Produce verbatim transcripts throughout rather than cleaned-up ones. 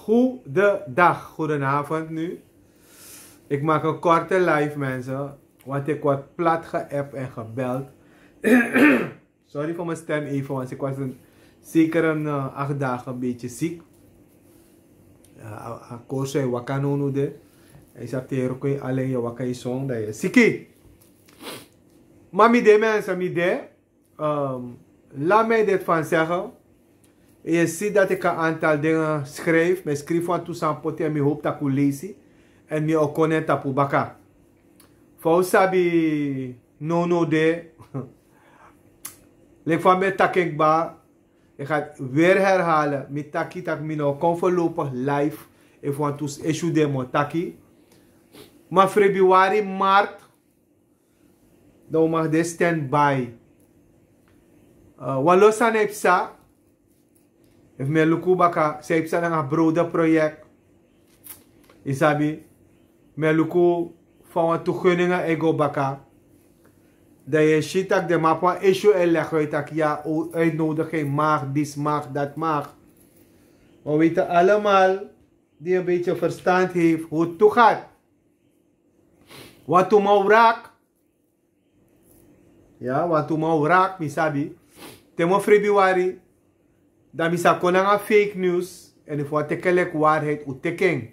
Goedendag, goedenavond nu. Ik maak een korte live, mensen. Want ik word plat geapp en gebeld. Sorry voor mijn stem even, want ik was een, zeker een eh, acht dagen een beetje ziek. A koorso e waka nownow de. Yu sabi te yu e waka yu song, dan yu e siki. Ma mi de, mensen, mi de. Laat mij dit van zeggen. Je ziet dat ik een aantal dingen schrijf. Mi e skrifi wantu sani poti en mi hopi tak' un leisi. En mi o kon na en tapu baka. Fa un sabi nownow de. Leki fa mi e taki en kba. Ik ga het weer herhalen. Mi taki tak' mi no kon voorlopig live. Efu wantu issue de mi o taki. Ma februari, maart, dan un mag de stand by. Wan lo sani e psa. Efu mi e luku baka san e psa nanga brode project. Yu sabi, mi e luku fa wantu guninga e go baka. Dan yu e si tak' den man abi wan issue e legi uit tak' ya, uitnodiging mag, dis mag, dat mag. We weten allemaal, die een beetje verstand heeft, hoe het toegaat. Wantu man wrak. Ya, wantu man wrak, mi sabi. Te mi o februari, dan mi sa kon nanga fake news. En efu a teki en leki waarheid, un teki en.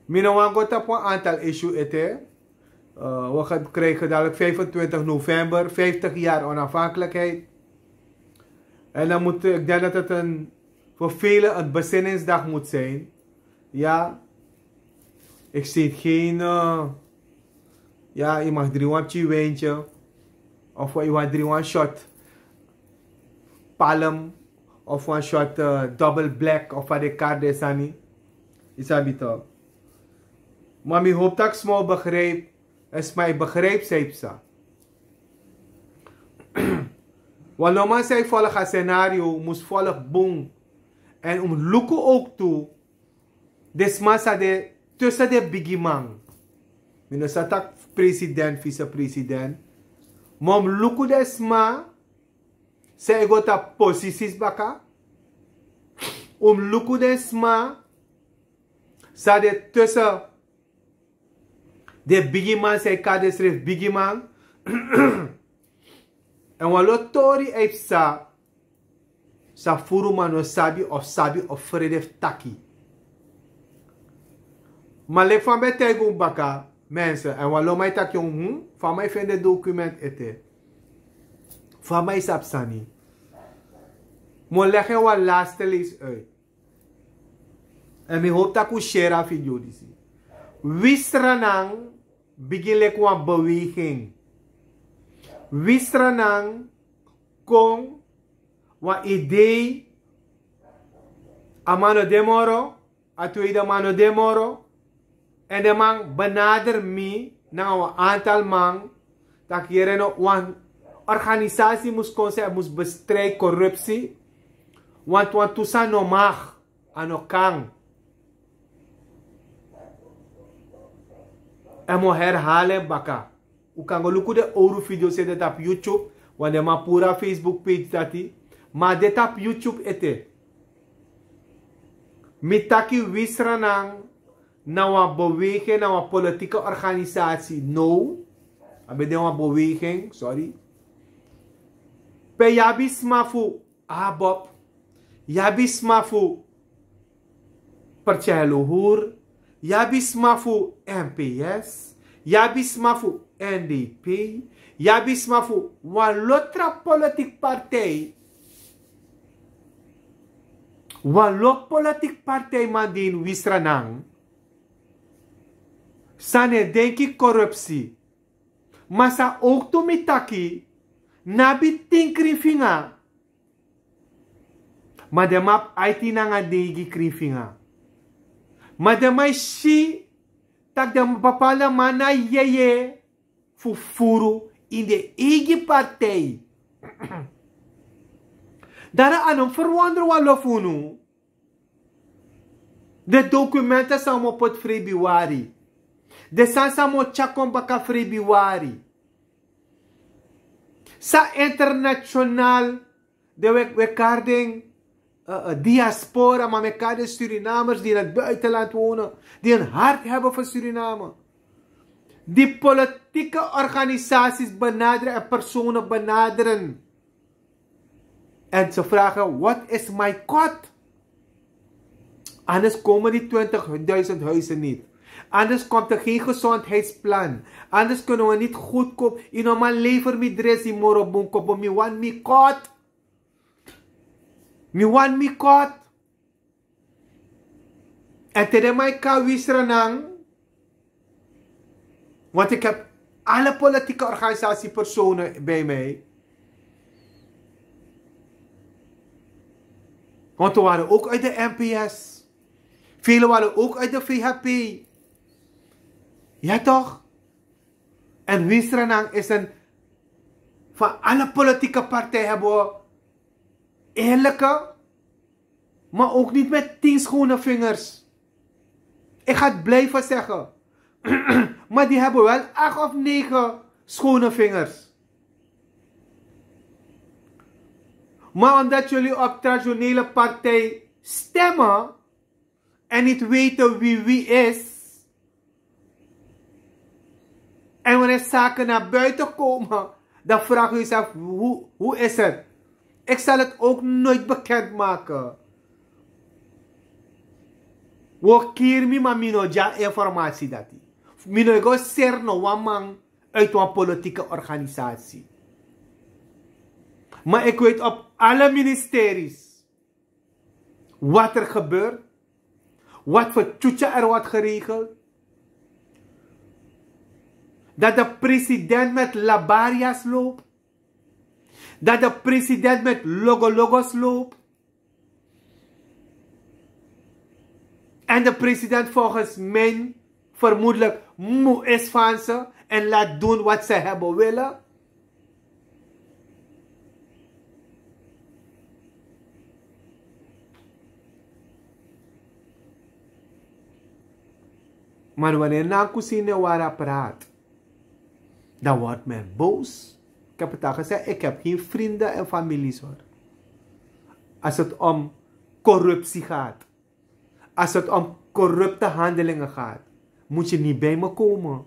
Mi no wani go tapu wan aantal issue ete. We krijgen dadelijk vijfentwintig november, vijftig jaar onafhankelijkheid. En dan moet, ik denk dat het een, voor velen een bezinningsdag moet zijn. Ja, ik zie geen eh, ya, yu mag dringi wan pikin wijntje. Of yu wani dringi wan shot palm. Of wan shot eh, double black of fa den e kari den sani. Yu sabi toch. Ma mi hopi tak' sma o begrijp. En sma e begrijp san e psa. Wan lo man san e volg a scenario mus volg bun. En un mus luku ook tu den sma san de tussen den bigiman. Mi no sa taki president, vicepresident. Ma un mus luku den sma san e go tapu posities baka. Un mus luku den sma san de tussen den bigiman san e kari densrefi bigiman. En wan lo tori e psa san furuman no sabi of sabi of frede fu taki. Ma leki fa mi ben taigi un baka, mensen, en wan lo man e taki un, fa man e feni den document ete, fa man e sabi sani. Mi o legi en wan laste leisi uit. En mi hopi tak' un share a video disi. Wi Sranan bigin leki wan beweging. Wi Sranan kon wan idee. A man no de moro, a tweede man no de moro. En den man benader mi nanga wan aantal man, taki yere no, wan organisasi mus kon san mus bestrij korupsi. Want wantu sani no mag, a no kan. En mi o herhali en baka. Un kan go luku den owru video san de tapu YouTube. Want den man puru a Facebook page dati. Ma a de tapu YouTube ete. Mi taki Wi Sranan na wan beweging, na wan politieke organisasi now. A ben de wan beweging, sorry. Pe yu abi sma fu ABOP, yu abi sma fu Partij Luhur, yu abi sma fu MPS, yu abi sma fu NDP, yu abi sma fu wan lo tra politiki partij. Wan lo politiki partij, man, di ini Wi Sranan san e denki korupsi. Ma san owktu mi taki, no abi tin krin finga. Ma den man abi aiti nanga neigi krin finga. Ma den man e si tak' den bepaalde man na yeye fu furu ini den eigi partij. Dati a no mus ferwondru wan lo fu unu. Den dokumenten san un mus poti februari. Den sani san un mus tyari kon baka februari. San international den we, we kari den eh, eh, diaspora, maar met elkaar de Surinamers die in het buitenland wonen, die een hart hebben voor Suriname. Die politieke organisaties benaderen en personen benaderen. En ze vragen: "Wat is mijn kot?" Anders komen die twintigduizend huizen niet. Anders komt er geen gezondheidsplan. Anders kunnen we niet goedkoop. Ino man lever mi dresi moro bun kopo. Mi wan mi kot. Mi wan mi kot. En te den man kan wisra nan. Want ik heb alle politieke organisatiepersonen bij mij. Want we waren ook uit de N P S. Velen waren ook uit de V H P. Ja toch? En wisra nan is een, van alle politieke partijen hebben we eerlijke, maar ook niet met tien schone vingers. Ik ga het blijven zeggen. Maar die hebben wel acht of negen schone vingers. Maar omdat jullie op traditionele partij stemmen en niet weten wie wie is, en wanneer zaken naar buiten komen, dan vraag je jezelf: hoe, hoe is het? Ik zal het ook nooit bekendmaken. Wo kiri mi, maar mi no dya informatie dati. Mi no go ser no wan man uit wan politieke organisatie. Maar ik weet op alle ministeries wat er gebeurt, wat voor tjutja er wordt geregeld. Dat de president met labaria's loopt. Dat de president met logologos loopt. En de president volgens mijn vermoedelijk moe is van ze en laat doen wat ze hebben willen. Maar wanneer Nankusi Newara praat, dan wordt men boos. Ik heb het al gezegd, ik heb geen vrienden en families hoor. Als het om corruptie gaat, als het om corrupte handelingen gaat, moet je niet bij me komen.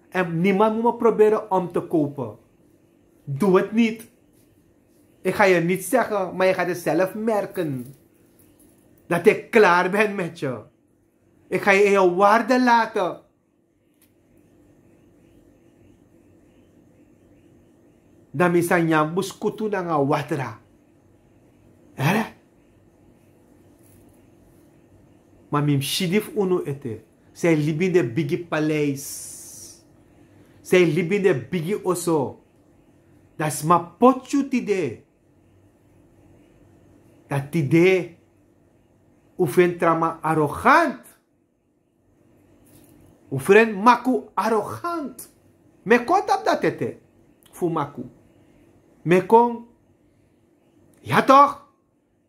En niemand moet me proberen om te kopen. Doe het niet. Ik ga je niet zeggen, maar je gaat het zelf merken. Dat ik klaar ben met je. Ik ga je in je waarde laten. Dan mi sa nyan buskutu nanga watra. Hè? Ma mi mus si di fu unu ete. San e libi ini den bigi paleis. San e libi ini den bigi oso. Dan sma poti yu tide. Dan tide un feni tra man arogant. Un feni Maku arogant. Mi e kon tapu dati ete fu Maku. Mi e kon. Ya toch?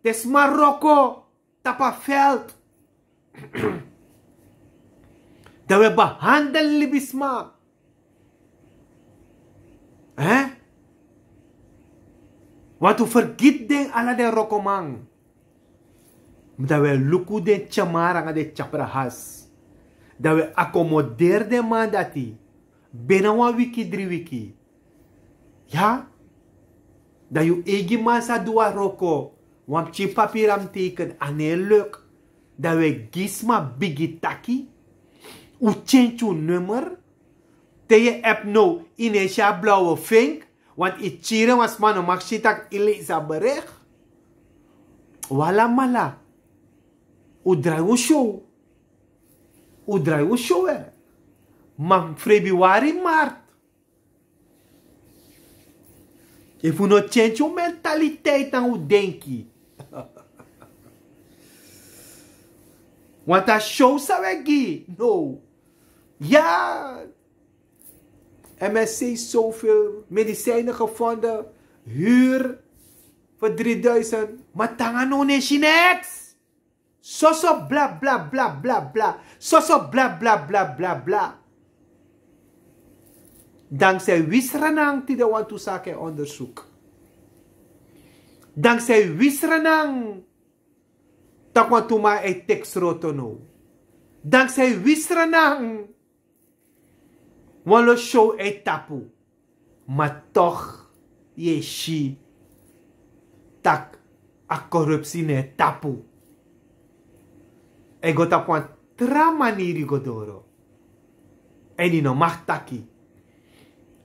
Te sma wroko tapu a veld. Dan un e behandel libisma. Hè? Want un fergiti den, ala den wrokoman. Dan un e luku den tyamara nanga den tyaprahas. Dan un e akomoderi den man dati. Bina wan wiki, dri wiki. Ya? Dan yu eigi man sa du wan wroko. Wan pikin papiri a mus teken, a no e luk. Dan un e gi sma bigi taki. Un tyentyi un nummer. Te yu e app now, yu no e si a blawe fink. Want yu kiri en, wan sma no mag si tak' yu leisi a bericht. Un alamala. Un drai un show. Un drai un show, hè. Ma februari, maart. Efu un no tyentyi un mentaliteit nanga un denki. Want a show san un e gi, no. Ya. M S C zoveel medicijnen gevonden. Huur voor drieduizend. Ma te nanga now un no e si niks. Soso bla bla bla bla bla. Soso bla bla bla bla bla. Dankzij wi sranang tide wantu saka e onderzoek. Dankzij wi sranang tak' wantu man e teki sroto now. Danksei wi sranan, wan lo show e tapu. Ma tok' yu e si tak' a korupsi no e tapu. E go tapu wan tra maniri go doro. Èn yu no mag taki.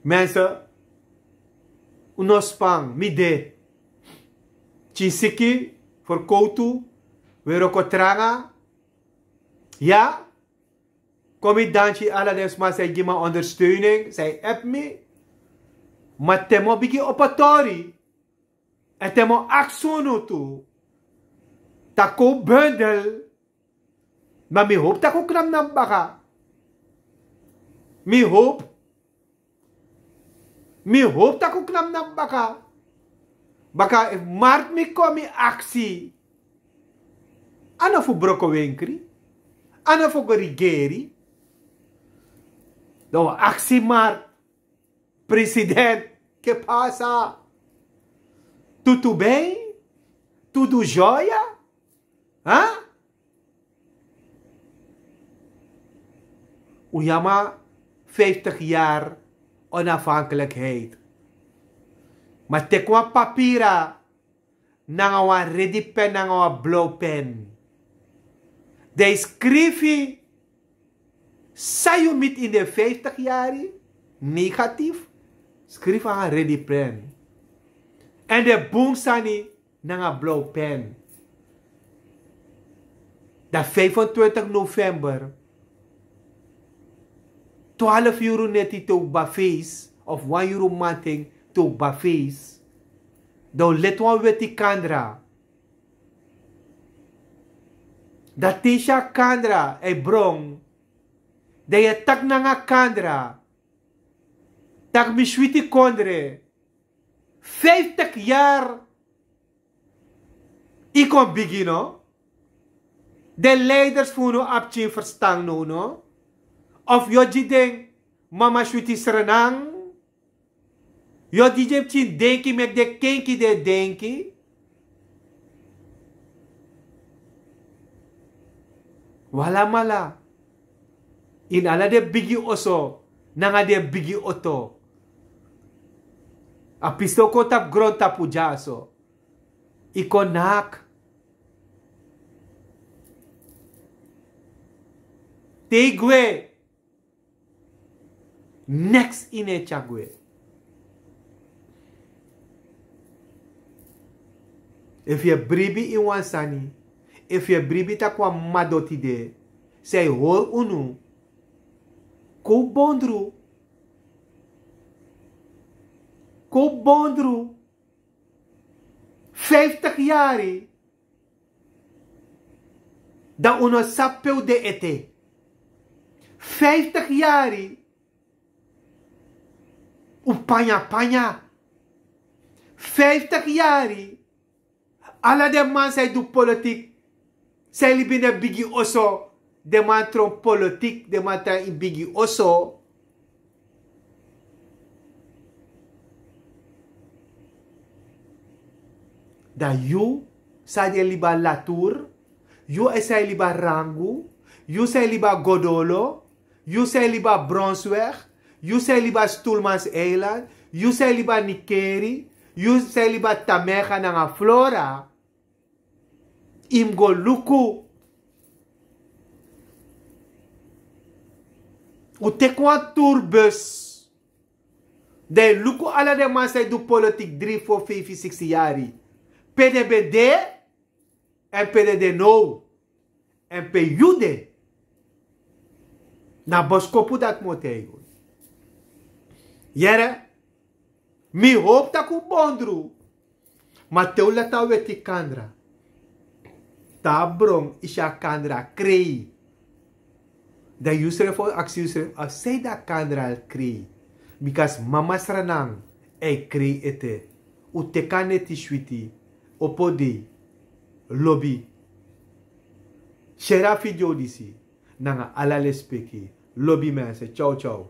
Mense, un no span, mi de. Pikin siki, ferkowtu, wroko tranga. Ya. Kon mi danki ala den sma san e gi mi a ondersteuning, san e help mi. Ma te mi o bigin opo tori, èn te mi o aksi unu tu, tak' un bundel. Ma mi howpu tak' un knapu na mi baka. Mi howpu. Mi howpu tak' un knapu na mi baka. Baka efu mark mi kon mi aksi, a no fu broko wenkri, a no fu go rigeri. Dan un aksi mark, president, ke pasa? Tutu ben? Tutu joya? Ha? Un yama vijftig yari onafhankelijkheid. Ma teki wan papira nanga wan redi pen nanga wan blow pen. Dan yu skrifi san yu miti ini den vijftig yari, negatif, skrifi nanga redi pen. Èn den bun sani nanga blow pen. Dan vijfentwintig november, twaalf yuru neti te un kba feest, of wan yuru manten te un kba feest, dan un leti wan weti kandra. Dan te yu si a kandra e bron, dan yu e taki nanga kandra tak' mi switi kondre. Vijftig yari yu kon bigin, no? Den leiders fu unu abi pikin ferstan now, no? Of yu o gi den mama switi srenan? Yu o gi den pikin denki meki den kenki den e denki? Wi alamala, ini ala den bigi oso nanga den bigi oto, a pisten kon tapu grontapu dyaso. Yu kon naki. Te yu gwe, neks yu no e tyari gwe. Efu yu e bribi ini wan sani, efu yu e bribi tak' wan mama doti de, san e hori unu, kon bondru. Kon bondru. Vijftig yari, dan un no sabi pe un de ete. Vijftig yari, un panya panya. Vijftig yari, ala den man san e du politik, san e libi ini den bigi oso, den man tron politik, den man tan ini bigi oso. Dan yu san de libi a Latour, yu san e libi a Rangu, yu san e libi a Godolo, yu san e libi a Bronsweg, yu san e libi a Stoelmanseiland, yu san e libi a Nickerie, yu san e libi a Tamega nanga Flora, yu mus go luku. Un teki wan tour bus, dan yu luku ala den man san e du politik dri, fo, feifi, siksi yari, pe den ben de, èn pe den de now, èn pe yu de. Na boskopu dati mi o taigi unu. Yere, mi howpu tak' un bondru. Ma te un leti a weti kandra, te a bron yu si a kandra krei, dan yusrefi o aksi yusrefi, a sanede a kandra krei? Bika mama sranan e krei ete. Un teki a neti switi. Opo dei. Lobi. Seri a video disi nanga ala lespeki. Lobi mense. Tyaw tyaw.